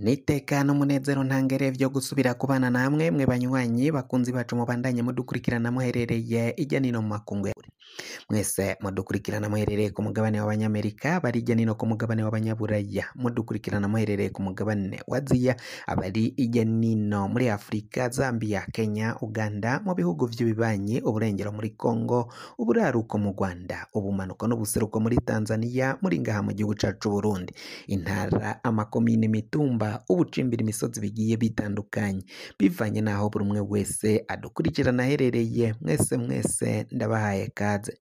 N'iteka n'umunezero ntangere vyo gusubira kubana namwe mwe banywanyi bakunzi bacu mubandanye mudukurikirana muherereye irya nino mu makungu ya kure. Mwese mudukurikirana muherereye ku mugabane w'abanyamerika, bari irya nino ku mugabane w'abanyaburaya, mudukurikirana muherereye ku mugabane wa Aziya, abari irya nino muri Afurika, Zambia, Kenya, Uganda, mu bihugu vy'ibibanyi, uburengero muri Congo, uburaruko mu Rwanda, ubumanuko n'ubuseruko muri Tanzania, muri ngaha mu gihugu cacu c'Uburundi, intara, amakomine, imitumba, ubucimbira imisozi bigiye bitandukanye bivanye n'aho buri umwe wese adukurikirana aherereye. Mwese mwese ndabahaye kaze.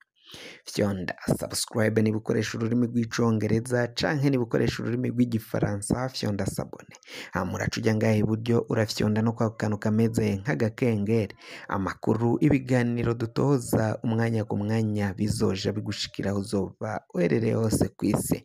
Fyonda subscribe niba ukoresha ururimi rw'icongereza canke niba ukoresha ururimi rw'igifaransa, fyonda sabone. Hama uraca uja ngaha iburyo urafyonda no kwako kantu kameze nk'agakengeri. Amakuru, ibiganiro dutoza umwanya ku mwanya bizoja bigushikira aho uzoba uherereye hose kw'isi.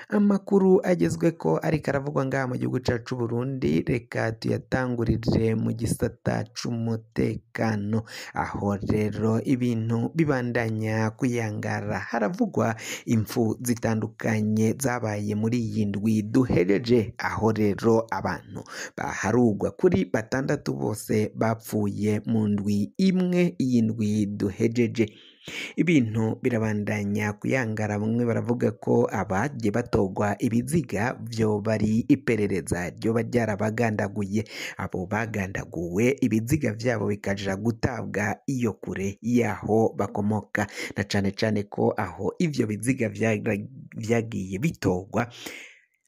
Amakuru agezweko ariko aravugwa ngaha mu gihugu cacu c'Uburundi, reka tuyatangurire mu gisata c'umutekano, aho rero ibintu bibandanya kuyangara. Haravugwa impfu zitandukanye zabaye muri iyi ndwi duhereje, aho rero abantu baharugwa kuri batandatu bose bapfuye mu ndwi imwe, iyi ndwi duhejeje. Ibintu birabandanya kuyangara, bamwe baravuga ko abagiye batogwa ibiziga vyoba ari iperereza ryoba ryarabagandaguye, abo bagandaguwe ibiziga vyabo bikaja gutabwa iyo kure y'aho bakomoka, na cane cane ko aho ivyo biziga vyagiye bitogwa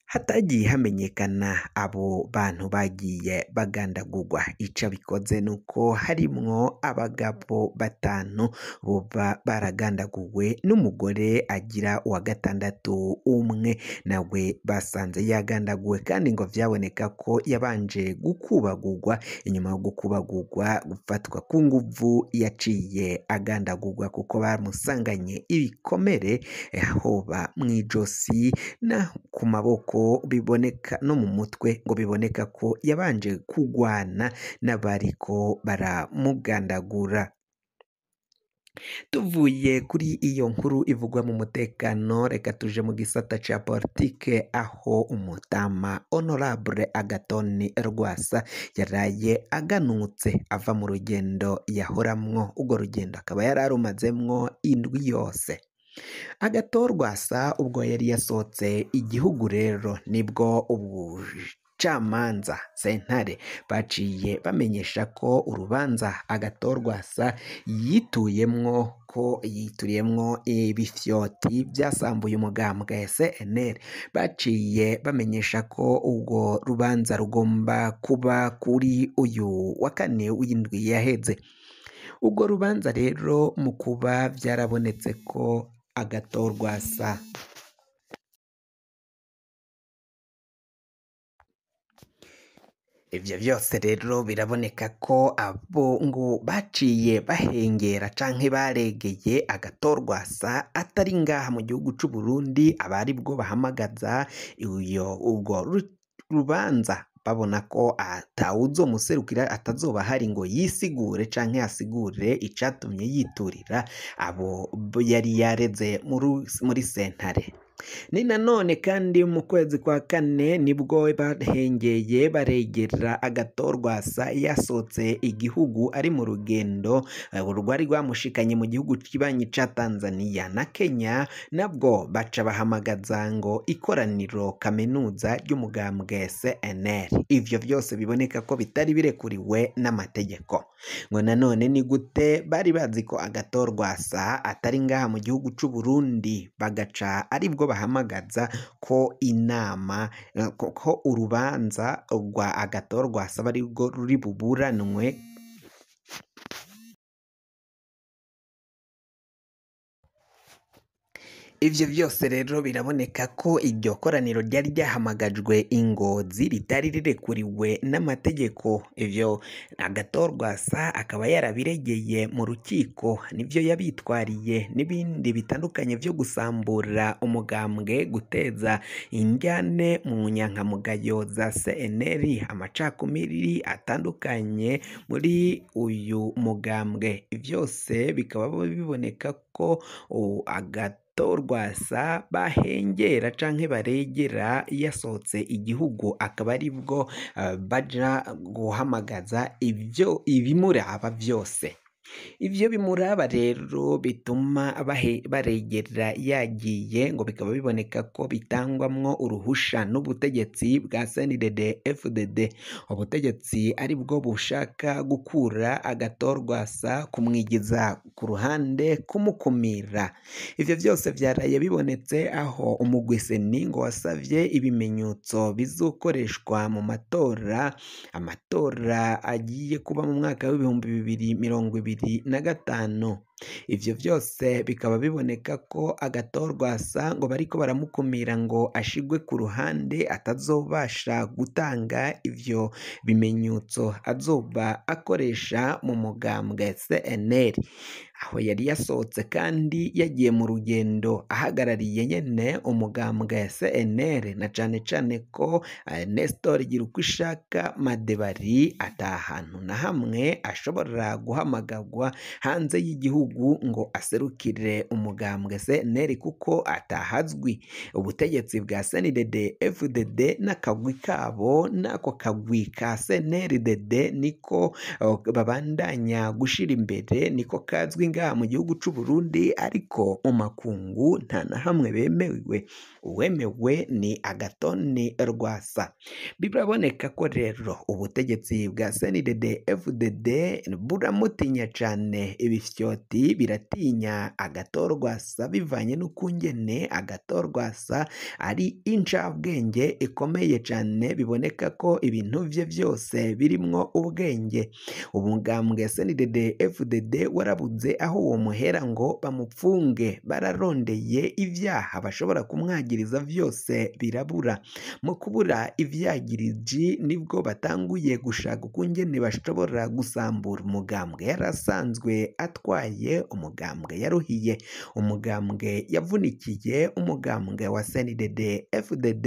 hatagiye hamenyekana abo bantu bagiye bagandagurwa. Ico bikoze nuko harimwo abagabo batanu boba baragandaguwe n'umugore agira uwa gatandatu umwe nawe basanze yagandaguwe, kandi ngo vyaboneka ko yabanje gukubagurwa, inyuma yo gukubagurwa gufatwa ku nguvu yaciye agandagurwa kuko bamusanganye ibikomere hoba mw'ijosi na ku maboko biboneka no mu mutwe, ngo biboneka ko yabanje kugwana n'abariko baramugandagura. Tuvuye kuri iyo nkuru ivugwa mu mutekano, reka tuje mu gisata ca politike, aho umutama Honorable Agathon Rwasa yaraye aganutse ava mu rugendo yahoramwo. Urwo rugendo akaba yararumazemwo indwi yose. Agathon Rwasa ubwo yari yasohotse igihugu rero nibwo ubucamanza sentare baciye bamenyesha ko urubanza Agathon Rwasa yituyemwo ko yituriyemwo ibifyoti vyasambuye umugambwe CNL, baciye bamenyesha ko urwo rubanza rugomba kuba kuri uyu wa kane w'indwi yaheze. Urwo rubanza rero mu kuba vyarabonetse ko Agathon Rwasa ivyo vyose rero biraboneka ko abo ngo baciye bahengera canke baregeye Agathon Rwasa atari ngaha mu gihugu c'Uburundi, abaribwo bahamagaza iyo urwo rubanza babona ko atawuzomuserukira, atazoba ahari ngo yisigure canke asigure icatumye yiturira abo yari yareze muri sentare. Ni nanone kandi mu kwezi kwa kane nibwo bahengeye baregera Agathon Rwasa yasohotse igihugu ari mu rugendo rwari rwamushikanye mu gihugu kibanyi ca Tanzania na Kenya, nabwo baca bahamagaza ngo ikoraniro kaminuza ry'umugambwe CNL. Ivyo vyose biboneka ko bitari birekuriwe n'amategeko. Ngo nanone ni gute bari bazi ko Agathon Rwasa atari ngaha mu gihugu c'Uburundi, bagaca aribwo bahamagaza ko inama ko urubanza rwa Agathon Rwasa arirwo ruri buburanwe. Ivyo vyose rero biraboneka ko iryo koraniro ryari ryahamagajwe i Ngozi ritari rirekuriwe n'amategeko. Ivyo Agathon Rwasa akaba yarabiregeye mu rukiko, nivyo yabitwariye n'ibindi bitandukanye vyo gusambura umugambwe, guteza indyane mu nyankamugayo za CNL, amacakubiri atandukanye muri uyu mugambwe. Vyose bikaba biboneka ko Agathon Agathon Rwasa bahengera canke baregera yasohotse igihugu, akaba aribwo baja guhamagaza ivyo ibimuraba vyose. Ivyo bimuraba rero bituma baregera yagiye, ngo bikaba biboneka ko bitangwamwo uruhusha n'ubutegetsi bwa CNDD FDD, ubutegetsi aribwo bushaka gukura Agathon Rwasa, kumwigiza ku ruhande, kumukumira. Ivyo vyose vyaraye bibonetse aho umugwi CENI ngo wasavye ibimenyetso bizokoreshwa mu matora, amatora agiye kuba mu mwaka w'2025. Ivyo vyose bikaba biboneka ko Agathon Rwasa ngo bariko baramukumira ngo ashigwe ku ruhande, atazobasha gutanga ivyo bimenyetso azoba akoresha mu mugambwe CNL, aho yari yasohotse kandi yagiye mu rugendo ahagarariye nyene umugambwe CNL, na cane cane ko Nestor Girukishaka Madebari ata hantu na hamwe ashobora guhamagagwa hanze y'igihugu ngo aserukire umugambwe CNL kuko atahazwi. Ubutegetsi bwa CNDD FDD n'akagwi kabo n'ako kagwi ka CNDD niko babandanya gushira imbere, niko kazwi ngaha mu gihugu c'u Burundi, ariko mu makungu nta na hamwe bemewe. Uwemewe ni Agathon Rwasa. Biraboneka ko rero ubutegetsi bwa CNDD FDD buramutinya cane, ibifyoti biratinya Agathon Rwasa bivanye n'ukungene Agathon Rwasa ari incabwenge ikomeye cane, biboneka ko ibintu vye vyose birimwo ubwenge. Umugambwe CNDD FDD warabuze aho uwo muhera ngo bamupfunge, bararondeye ivyaha bashobora kumwagiriza vyose birabura. Mu kubura ivyagiriji nibwo batanguye gushaka ukungene bashobora gusambura umugambwe yari asanzwe atwaye, umugambwe yaruhiye, umugambwe yavunikiye, umugambwe wa CNDD FDD.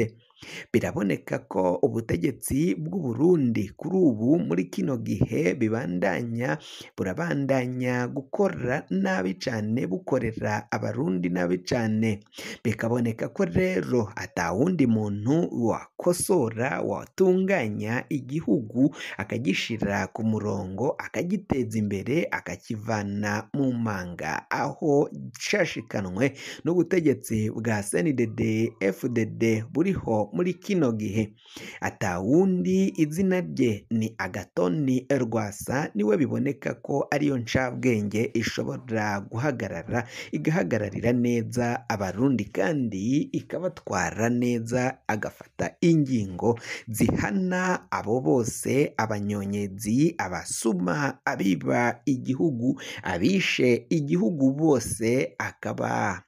Biraboneka ko ubutegetsi bw'u Burundi kuri ubu muri kino gihe bibandanya burabandanya gukora nabi cane, bukorera abarundi nabi cane. Bikaboneka ko rero atawundi muntu wakosora, watunganya igihugu akagishira ku murongo, akagiteza imbere, akakivana mu manga aho cashikanywe n'ubutegetsi bwa CNDD FDD buriho muri kino gihe. Atawundi, izina rye ni Agathon Rwasa, niwe biboneka ko ariyo ncabwenge ishobora guhagarara igahagararira neza abarundi kandi ikabatwara neza, agafata ingingo zihana abo bose, abanyonyezi, abasuma, abiba igihugu, abishe igihugu bose, akabahana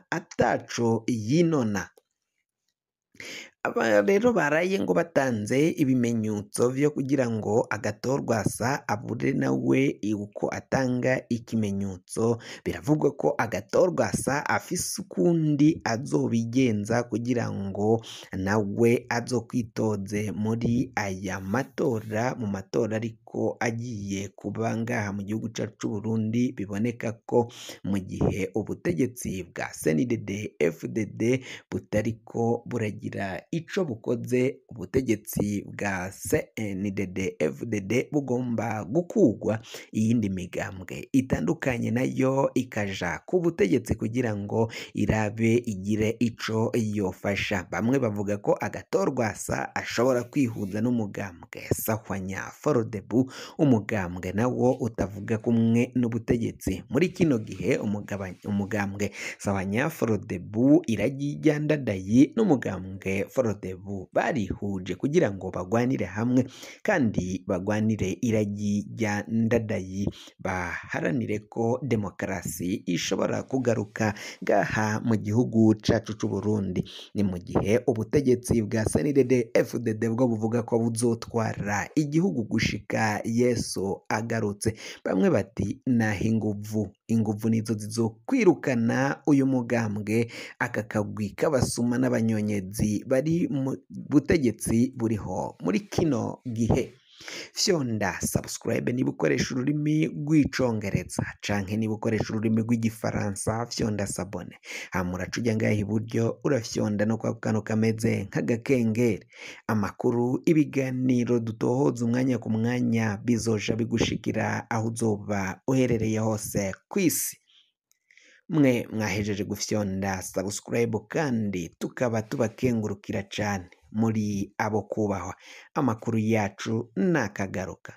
ataco yinona. Aba rero baraye ngo batanze ibimenyetso vyo kugira ngo Agathon Rwasa abure nawe uko atanga ikimenyetso. Biravugwa ko Agathon Rwasa afise ukundi azobigenza kugira ngo nawe azokwitoze muri aya matora, mu matora ariko agiye kuba ngaha mu gihugu cacu c'u Burundi. Biboneka ko mu gihe ubutegetsi bwa CNDD FDD butariko buragira ico bukoze, ubutegetsi bwa CNDD FDD bugomba gukugwa, iyindi migambwe itandukanye nayo ikaja ku butegetsi kugira ngo irabe igire ico yofasha. Bamwe bavuga ko Agathon Rwasa ashobora kwihuza n'umugambwe Sahwanya Forodebu, umugambwe nawo utavuga kumwe n'ubutegetsi. Muri kino gihe umugambwe Sahwanya Forodebu iraryandadaye n'umugambwe Forodebu barihuje kugira ngo bagwanire hamwe kandi bagwanire iragi rya Ndadaye, baharanire ko demokarasi ishobora kugaruka ngaha mu gihugu cacu c'u Burundi. Ni mu gihe ubutegetsi bwa CNDD FDD bwo buvuga ko buzotwara igihugu gushika Yesu agarutse. Bamwe bati naho inguvu, inguvu nizo zizokwirukana uyu mugambwe, aka kagwi k'abasuma n'abanyonyezi bari mu butegetsi buriho muri kino gihe. Fyonda subscribe niba ukoresha ururimi rw'icongereza canke niba ukoresha ururimi rw'igifaransa, fyonda s'abonner. Hama uraca uja ngaha iburyo, urafyonda no kwa kantu kameze nk'agakengeri. Amakuru, ibiganiro dutohoza umwanya ku mwanya bizoja bigushikira aho uzoba uherereye hose kw'isi. Mwe mwahejeje gufyonda subscribe kandi tukaba tubakengurukira cane, muri abo kubahwa. Amakuru yacu nakagaruka.